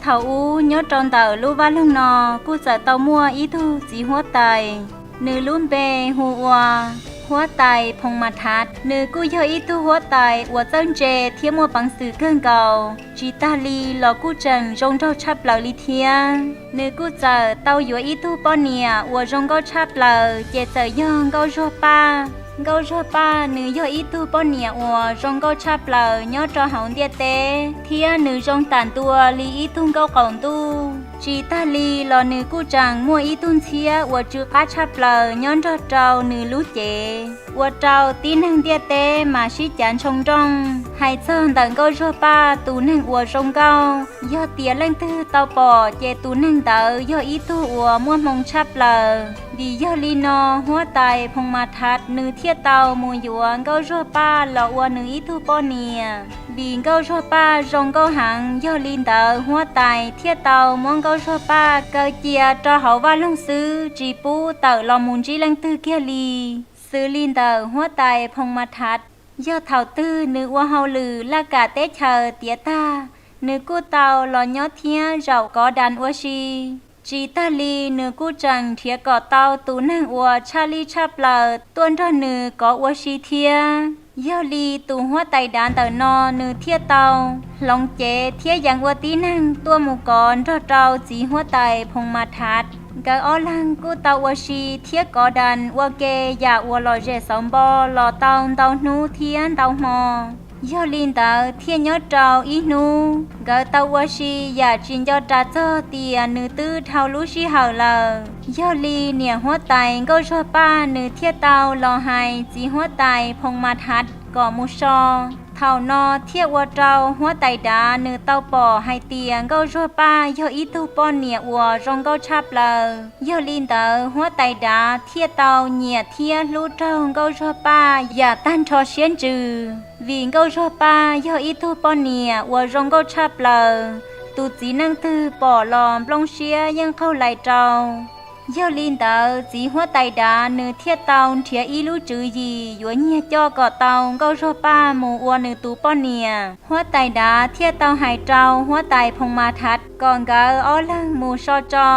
Thaum ub nyob rau ntawm lub vaj loog no kuj txawm tau muaj ib tug txiv huab tais, nws lub npe hu ua huab tais Phoo Mas Thav. Nws kuj yog ib tug huab tais uas txawj ntse thiab muaj peev xwm kawg nkaus, tsis tag li los kuj tseem zoo nraug tshaj plaws li thiab. Nws kuj txawm tau yuav ib tug poj niam uas zoo nkauj tshaj plaws ces txawm yog Nkauj Zuag Paj. Nkauj Zuag Paj nws yog ib tug poj niam uas zoo nkauj tshaj plaws nyob rau hauv ntiaj teb, thiab nws zoo tam ntua li ib tug nkauj qaum ntuj. Tsis tag li los nws kuj tseem muaj ib tug ntxhiab uas tsw qab tshaj plaws nyob nrog rau nws lub cev, ua rau tib neeg ntiaj teb mas sib cav ntshoo nrooj. Hais txog ntawm Nkauj Zuag Paj tus neeg uas zoo nkauj, yog tias leej twg tau pom ces tus neeg ntawd yog ib tug uas muaj hmoo tshaj plaws, vim yog li no huab tais Phoo Mas Thav nws thiaj tau mus yuav Nkauj Zuag Paj los ua nws ib tug poj niam. Vim Nkauj Zuag Paj zoo nkauj heev, yog li ntawd huab tais thiaj tau muab Nkauj Zuag Paj kaw cia rau hauv vaj loog xwb, tsis pub tawm los mus ntsib leej twg kiag li. Xws li ntawm huab tais Phoo Mas Thav, yog thaum twg nws ua hauj lwm laj kam teb chaws tiav tag, nws kuj tau los nyob thiab zaum kov das ua si. Tsis tag li nws kuj tseem nrhiav kom tau tus neeg uas tshaj lij tshaj plaws tuaj nrog nws kov ua si thiab. Yog li tus huab tais dav ntawm no nws thiaj tau hloov cev thiab yees ua tib neeg tuaj mus kov nrog rau txiv huab tais Phoo Mas Thav. Nkawd ob leeg kuj tau ua si thiab kov das ua ke yam uas lom zem xauv npo los tau ntau hnub thiab ntau hmo. Yog li ntawd thiaj nyob rau ib hnub nkawd tau ua si yam tsis nco ras txog tias nws twb dhau lub sij hawm lawm. Yog li niam huab tais Nkauj Zuag Paj nws thiaj tau los hais txiv huab tais Phoo Mas Thav kom mus so. Thaum no thiaj ua rau huab tais dav nws tau pom hais tias Nkauj Zuag Paj yog ib tug poj niam uas zoo nkauj tshaj plaws. Yog li ntawd huab tais dav thiaj tau nyiam thiab hlub raug Nkauj Zuag Paj yam tag nrho siab ntsws, vim Nkauj Zuag Paj yog ib tug poj niam uas zoo nkauj tshaj plaws, tus txiv neej twg pom los nplooj siab yeej qaug lais rau. Yog li ntawd txiv huab tais dav nws thiaj tau nrhiav ib lub tswv yim yuav nyiag coj kom tau Nkauj Zuag Paj mus ua nws tus poj niam. Huab tais dav thiaj tau hais rau huab tais Phoo Mas Thav kom nkawd ob leeg mus so tso.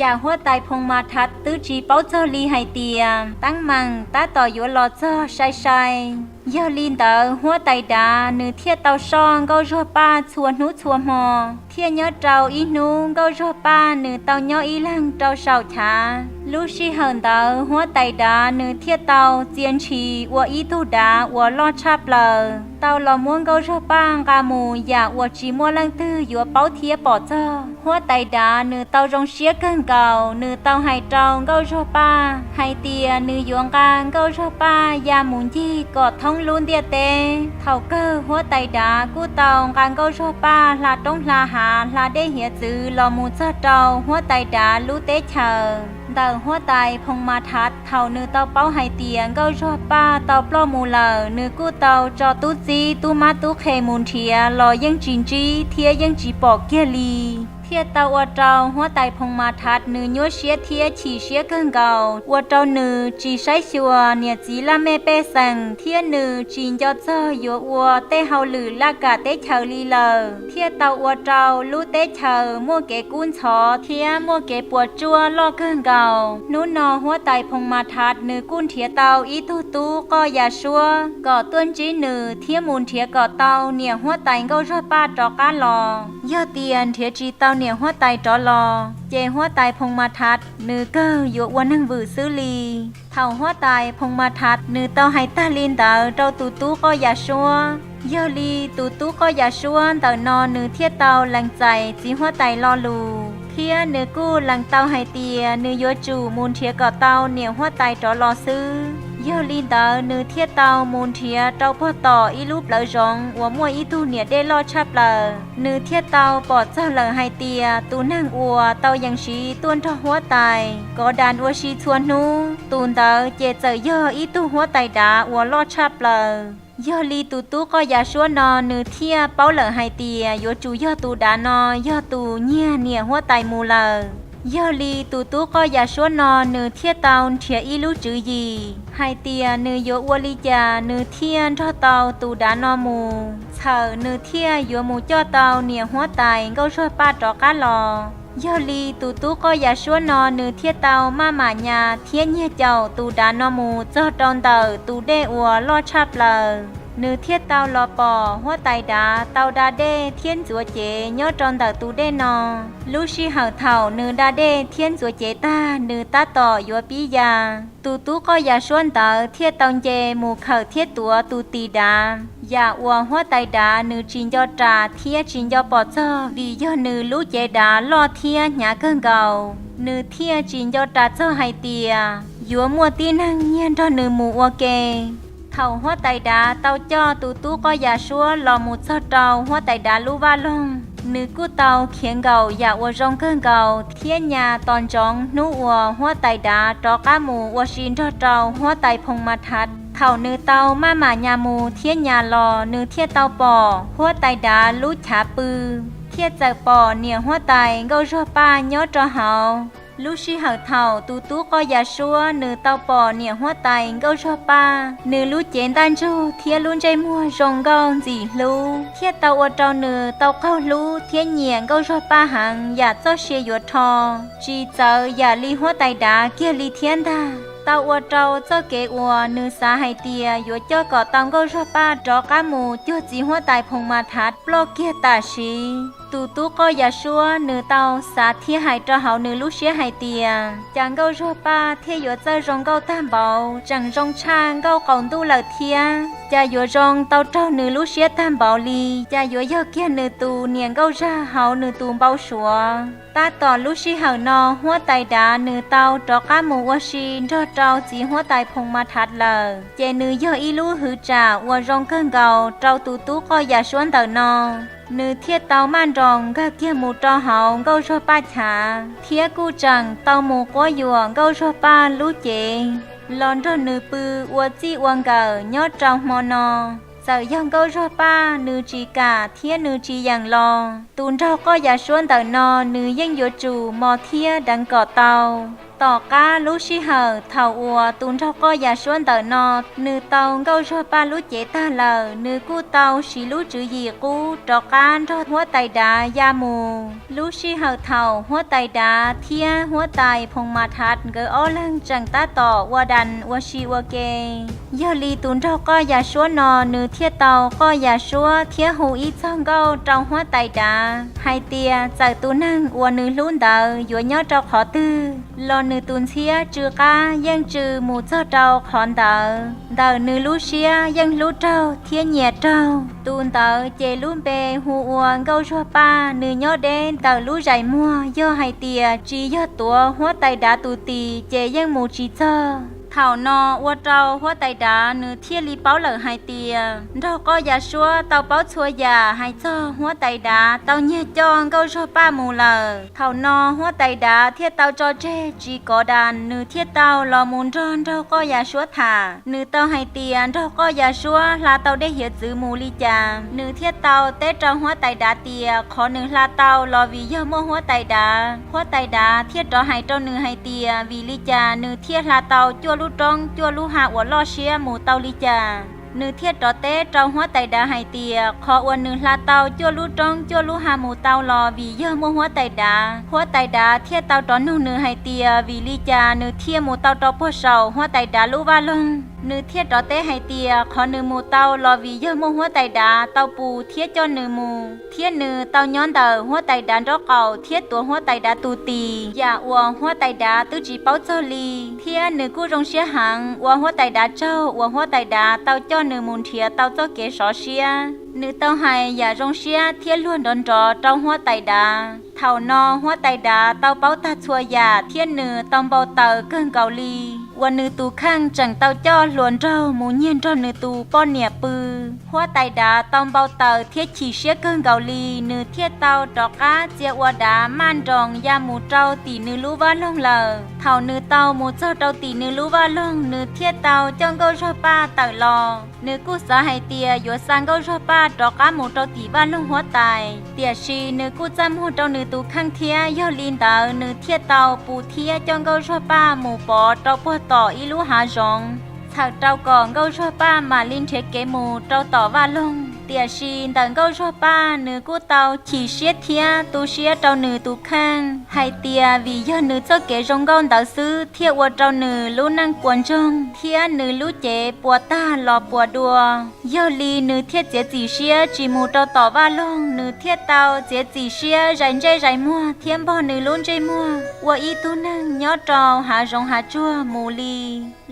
Yam huab tais Phoo Mas Thav twb tsis paub txog li hais tias teeb meem tab tom yuav los txog sai sai. Yog li ntawd huab tais dav nws thiaj tau soj Nkauj Zuag Paj txhua hnub txhua hmo, thiaj nyob rau ib hnub Nkauj Zuag Paj nws tau nyob ib leeg rau saum chav. Lub sij hawm ntawd huab tais dav nws thiaj tau txia ntshis ua ib tug dav uas loj tshaj plaws, tau los muab Nkauj Zuag Paj nqa mus yam uas tsis muaj leej twg yuav paub thiab pom txog. Huab tais dav nws tau zoo siab kawg nkaus, nws tau hais rau Nkauj Zuag Paj hais tias nws yuav nqa Nkauj Zuag Paj ya mus ncig kom thoob lub ntiaj teb. Thaum kawg huab tais dav kuj tau nqa Nkauj Zuag Paj hla roob hla hav hla dej hiav txwv los mus txog rau huab tais dav lub teb chaws. Ntawm huab tais Phoo Mas Thav thaum nws tau paub hais tias Nkauj Zuag Paj tau ploj mus lawm, nws kuj tau tso tub txib tub mab tub qhe mus nrhiav los yeej tsis ntsib thiab yeej tsis pom kiag li. Thiaj tau ua rau huab tais Phoo Mas Thav nws nyuaj siab thiab chim siab kawg nkaus, ua rau nws tsis saib xyuas niam txiv laj mej pej xeem thiab nws tsis nco txog yuav ua tej hauj lwm laj kam teb chaws li lawm. Thiaj tau ua rau lub teb chaws muaj kev kub ntxhov thiab muaj kev puas tsuaj loj kawg nkaus. Hnub no huab tais Phoo Mas Thav nws kuj nrhiav tau ib tug tub qoj ya suab kom tuaj ntsib nws thiab mus nrhiav kom tau niam huab tais Nkauj Zuag Paj rov qab los. Yog tias nrhiav tsis tau niam huab tais rov los ces huab tais Phoo Mas Thav nws kawg yuav ua neeg vwm xwb li. Thaum huab tais Phoo Mas Thav nws tau hais tag li ntawd rau tus tub qoj ya suab, yog li tus tub qoj ya suab ntawm no nws thiaj tau lees txais txiv huab tais lo lus, thiab nws kuj lees tau hais tias nws yuav tsum mus nrhiav kom tau niam huab tais rov los xwb. Yog li ntawd nws thiaj tau mus nrhiav rau puag tom ib lub plawv zoov uas muaj ib tug niam dej loj tshaj plaws. Nws thiaj tau pom txog lawm hais tias tus neeg uas tau yees siv tuaj nrog huab tais kov das ua si txhua hnub, tus ntawd ces txawm yog ib tug huab tais dav uas loj tshaj plaws. Yog li tus tub qoj ya suab no nws thiaj paub lawm hais tias yuav tsum yog tus dav no yog tus nyiag niam huab tais mus lawm. Yog li tus tub qoj yas suab no nws thiaj tau nrhiav ib lub tswv yim hais tias nws yuav ua li cas nws thiaj nrog tau tus dav no mus, txhawm nws thiaj yuav mus coj tau niam huab tais Nkauj Zuag Paj rov qab los. Yog li tus tub qoj yas suab no nws thiaj tau maj mam nyas thiab nyiag caum tus dav no mus txog rau ntawm tus dej uas loj tshaj plaws. Nws thiaj tau los pom huab tais dav tau da dej thiab ntxuav cev nyob rau ntawm tus dej no. Lub sij hawm thaum nws da dej thiab ntxuav cev tag, nws tab tom yuav pib ya, tus tub qoj yas suab ntawd thiaj tau nce mus khawm thiab tuav tus tis dav. Yam uas huab tais dav nws tsis nco ras thiab tsis nco pom txog vim yog nws lub cev dav loj thiab hnyav kawg nkaus, nws thiaj tsis nco ras txog hais tias yuav muaj tib neeg nyiag nrog nws mus ua ke. Thaum huab tais dav tau coj tus tub qoj yas suab los mus txog rau huab tais dav lub vaj loog, nws kuj tau khiav nkaum yam uas zoo kawg nkaus thiab nyas tos ntsoov hnub uas huab tais dav rov qab mus ua si nrog rau huab tais Phoo Mas Thav. Thaum nws tau maj mam nyas mus thiab nyas los, nws thiaj tau pom huab tais dav lub chav pw, thiaj txawm pom niam huab tais Nkauj Zuag Paj nyob rau hauv. Lub sij hawm thaum tus tub qoj yas suab nws tau pom niam huab tais Nkauj Zuag Paj, nws lub cev ntaj ntsug thiab lub ntsej muag zoo nkauj ntxim hlub, thiaj tau ua rau nws tau qaug hlub thiab nyiam Nkauj Zuag Paj heev yam txoj sia yuav rho. Tsis txawv yam li huab tais dav kiag li thiab ntag, tau ua rau txoj kev uas nws xav hais tias yuav coj kom tau Nkauj Zuag Paj rov qab mus cuag txiv huab tais Phoo Mas Thav ploj kiag tam sim. Tus tub qoj yas suab nws tau xav thiab hais rau hauv nws lub siab hais tias cas Nkauj Zuag Paj thiaj yuav txawj zoo nkauj tag npaum, tseem zoo tshaj nkauj qaum ntuj lawm thiab, cas yuav zoo tau raug nws lub siab tag npaum li, cas yuav yog kiag nws tus niam nkauj zag hauv nws tus npau suav. Tab tom lub sij hawm no huab tais dav nws tau rov qab mus ua si nrog rau txiv huab tais Phoo Mas Thav lawm, ces nws yog ib lub hwv tsam uas zoo kawg nkaus rau tus tub qoj yas suab ntawm no. Nws thiaj tau maj nroos nkag kiag mus rau hauv Nkauj Zuag Paj chav, thiab kuj tseem tau mus quab yuam Nkauj Zuag Paj lub cev los nrog nws pw ua txij ua nkawm nyob rau hmo no. Txawm yog Nkauj Zuag Paj nws tsis kam thiab nws tsis yeem los, tus nraug qoj yas suab ntawm no nws yeej yuav tsum mos thiab deev kom tau. Tom qab lub sij hawm thaum uas tus nraug qoj yas suab ntawm no nws tau Nkauj Zuag Paj lub cev tag lawm, nws kuj tau siv lub tswv yim qub rov qab nrog huab tais dav ya mus. Lub sij hawm thaum huab tais dav thiab huab tais Phoo Mas Thav nkawd ob leeg tseem tab tom ua das ua si ua ke, yog li tus nraug qoj yas suab no nws thiaj tau qoj yas suab thiab hu ib txog nkauj rau huab tais dav hais tias txawm tus neeg uas nws hlub ntawd yuav nyob rau qhov twg los nws tus ntxhiab tsw qab yeej tsw mus txog rau qhov ntawd. Ntawm nws lub siab yeej hlub raug thiab nyiam raug tus ntawd, ces lub npe hu ua Nkauj Zuag Paj nws nyob deb ntawm lub zais muag, yog hais tias tsis yog tuav huab tais dav tus tis ces yeej mus tsis txog. Thaum no ua rau huab tais dav nws thiaj li paub lawm hais tias nraug qoj yas suab tau paub txhua yam hais txog huab tais dav tau nyiag coj Nkauj Zuag Paj mus lawm. Thaum no huab tais dav thiaj tau tso tseg tsis kov das, nws thiaj tau los mus nrog nraug qoj yas suab tham. Nws tau hais tias nraug qoj yas suab hla tau dej hiav txwv mus li cas, nws thiaj tau teb rau huab tais dav tias qhov nws hla tau los vim yog muaj huab tais dav. Huab tais dav thiaj rov hais rau nws hais tias vim li cas nws thiaj hla tau cuaj lub roob cuaj lub ha uas loj siab mus tau li cas. Nws thiaj rov teb rau huab tais dav hais tias qhov uas nws hla tau cuaj lub roob cuaj lub ha mus tau los vim yog muaj huab tais dav. Huab tais dav thiaj tau rov nug nws hais tias vim li cas nws thiaj mus tau rau puag saum huab tais dav lub vaj loog. Nws thiaj rov teb hais tias qhov nws mus tau los vim yog muaj huab tais dav tau pus thiab coj nws mus, thiab nws tau nyob ntawm huab tais dav nraub qaum thiab tuav huab tais dav tus tis, yam uas huab tais dav twb tsis paub txog li. Thiab nws kuj zoo siab heev ua huab tais dav tsaug uas huab tais dav tau coj nws mus nrhiav tau txoj kev sov siab. Nws tau hais yam zoo siab thiab luag nrov nrov rau huab tais dav. Thaum no huab tais dav tau paub tag txhua yam thiab nws tau npau taws kawg nkaus li uas nws tus kheej tseem tau coj hluas nraug mus nyiag nrog nws tus poj niam pw. Huab tais dav tau npau taws thiab chim siab kawg nkaus li, nws thiaj tau rov qab txia ua dav maj nroos ya mus rau tim nws lub vaj loog lawm. Thaum nws tau mus txog rau tim nws lub vaj loog, nws thiaj tau coj Nkauj Zog Paj tawm los. Nws kuj xav hais tias yuav xa Nkauj Zog Paj rov qab mus rau tim vaj loog huab tais, tiam sis nws kuj txaj muag rau nws tus kheej thiab, yog li ntawd nws thiaj tau pu thiab coj Nkauj Zog Paj mus pov rau puag tom ib lub hav zoov, txhawm rau kom Nkauj Zog Paj mam li nrhiav kev mus rau tom vaj loog. Tiam sis ntawm Nkauj Zog Paj, nws kuj tau chim siab thiab tu siab rau nws tus kheej hais tias vim yog nws txoj kev zoo nkauj ntawd xwb thiaj ua rau nws lub neej puas ntsoog thiab nws lub cev puas tag los puas dua. Yog li nws thiaj txiav txim siab tsis mus rau tom vaj loog, nws thiaj tau txiav txim siab zais ntsej zais muag thiab npog nws lub ntsej muag ua ib tug neeg nyob rau hav zoov hav tsuag mus li.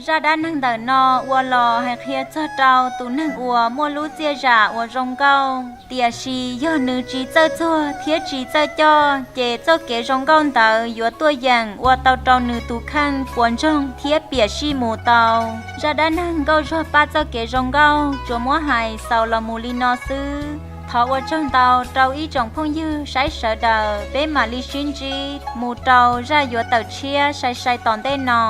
Zaj dab neeg ntawm no ua los hais qhia txog rau tus neeg uas muaj lub txiaj zam uas zoo nkauj, tiam sis yog nws tsis txawj txuag thiab tsis txawj coj, ces txoj kev zoo nkauj ntawd yuav tuaj yeem ua tau rau nws tus kheej puas ntsoog thiab piam sij mus tau. Zaj dab neeg Nkauj Zog Paj txoj kev zoo nkauj tsuas muab hais xaus los mus li no xwb. Thov ua tsaug ntau rau ib tsoom phooj ywg saib sawv daws, peb mam li sib ntsib mus rau zaj yuav tawm tshiab sai sai tom ntej no.